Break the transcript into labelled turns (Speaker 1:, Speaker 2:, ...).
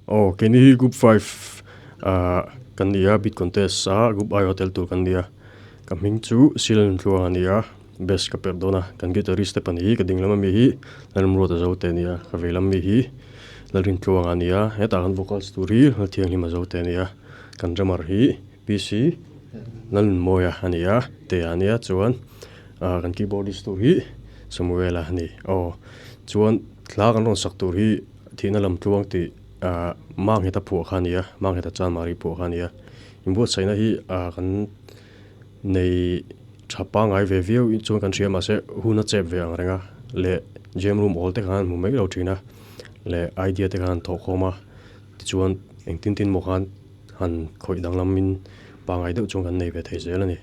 Speaker 1: Aw keini hi group 5 ah kan ni a beat contest a group I hotel tur kan ni a ka hming chu Silalnuntluang a ni a bass ka perh dawn a kan guitarist te pahnih hi ka ding lam ami hi Lalremruata Zote a ni a ka vei lam mi hi Lalrintluanga a ni a hetah kan vocals tur hi Lalthianghlim a Zote a ni a kan drummer hi PC Lalnunmawia a ni a Tea a nia chuan ah kan keyboardist tur hi Samuela a ni aw chuan hla kan rawn sak tur hi thihna lam tluang tih ah Mangheta phuah kha a ni a Mangheta Chanmari phuah kha a ni a inbuatsaihna hi ah kan nei tha pangngai ve viau chuan kan hria mahse hun a chep ve ang reng a leh jam room awl te khan hmu mai lo thin a leh idea te khan thawh khawm a tichuan engtin tin maw khan han khawih danglamin pangngai deuh chuan kan nei ve thei zel a ni.